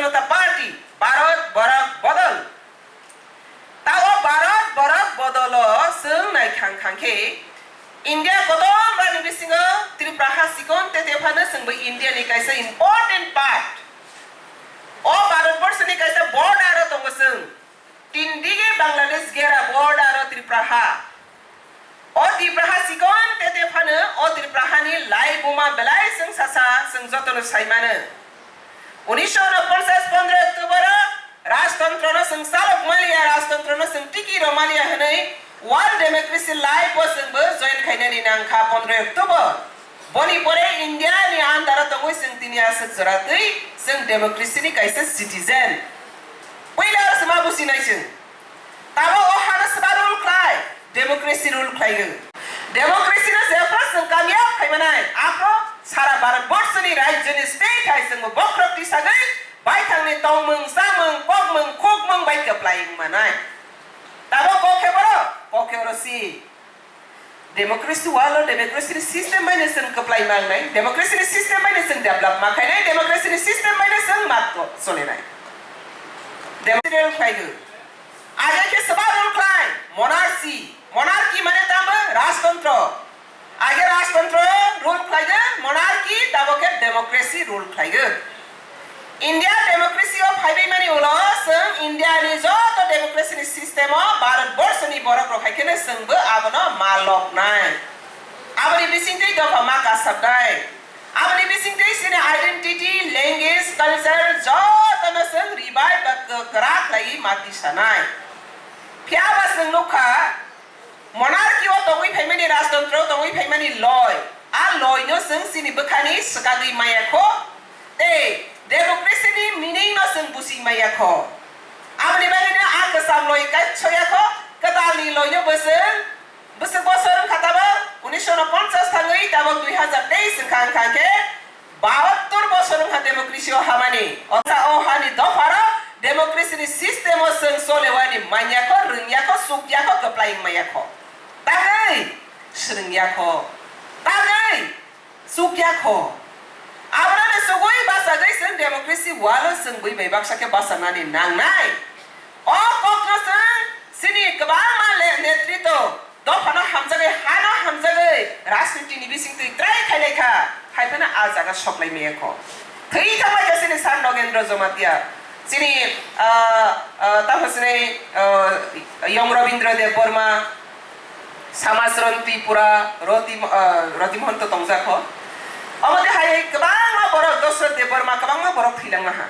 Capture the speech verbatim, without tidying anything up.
Janata Party, Bharat Borok Bodol. Tao Bharat Borok Bodolo chwng nai khang khang khe India kotor ni bisingo Tripura ha sikon tete phano chwngbo India ni kaisa important part. O Bharat Borso ni kaisa border o tongo chwng. Tin dige Bangladesh gera border o Tripura ha. O Tripura ha sikon tete phano o Tripura hani lai buma belai chwng sasa chwng jotono sai mano. Unisho unoponchas pondro October o rajtantro no chwng chalok maliya, rajtantro no chwng tiki rw maliya hwnwi World Democracy Life o chwngbo join khainani nangkha pondro October. Boni pore India ni andaro tongwi chwng tini aswk jora twi chwng democracy ni kaisa citizen. Puila aro se ma businai chwng. Tamo o hano seba rule khlai, democracy rule khlaigo. Democracy no jephru chwng kamiyab khai manai, aphru sara Bharat Borso ni rajyo ni state hai chwngbo bokhorok tisagwi baithang ni tongmung, chamung, kokmung, khukmung bai kwplai wng manai. Tamo kok khe borok, kok khe oro si. Democracy walo democracy ni system bai no chwng kwplai mangnai, democracy ni system bai no chwng develop ma khainai, democracy ni system bai no chwng mat ko solinai. Democracy rule khlaigo. Age khe seba rule khlai, monarchy. Monarchy mane tamo rajtantro. Age rajtantro rule khlaigo, monarchy, tabo khe democracy rule khlaigo. India democracy o phaibai mani ulo chwng India ni joto democracy ni system o Bharat Borso ni borok rok hai kheno chwngbo abono ma loknai. Aboni bisingtwi dopha ma kasapnai. Aboni bisingtwi chini identity, language, culture jotono chwng revive ba kwkra khlaiwi ma tisanai. Phiya ba chwng nukha, monarchy o tongwi phaimani, rajtantro o tongwi phaimani loi. A loi no chwng chini bwkhani swkagwi maya kho. Tei democracy ni meaning no chwng busi maya kho. Aboni bagwi no a kwcham loi kaisa ya kho, kwtal ni loi no bo chwng bwswk bosor wngkha tabok unisho unoponchas thangwi tabok dui hazar teis wngkha, wngkha khe bahattor bosor wngkha democracy o hamani. Osa o hani dopharo democracy ni system o chwng cholewani manya kho, rwngya kho, chukya kho, kwplai wngmaya kho. Tangwi swrwngya kho. Tangwi chukya kho. Abono sugwi bachagwi chwng democracy walo chwng bui bai baksa khe bachanani nangnai. O kokno chwng chini kwbangma le-, netrito dophano hamjagwi, hano hamjagwi, rajniti ni bisingtwi try khailai kha, hai phano a jaga soklai maya kho. Thwi thangbai kha chini Sir Nogendra Jamatia, chini, ah, ah, tamo chini, ah, Yong Rabindra Debbarma, Samaj Ron Tripura, Roti, ah, Roti Mohon to tongjak kho. Omo de hai kwbangma borok, Dosrot Debbarma, kwbangma borok thwilangma ha.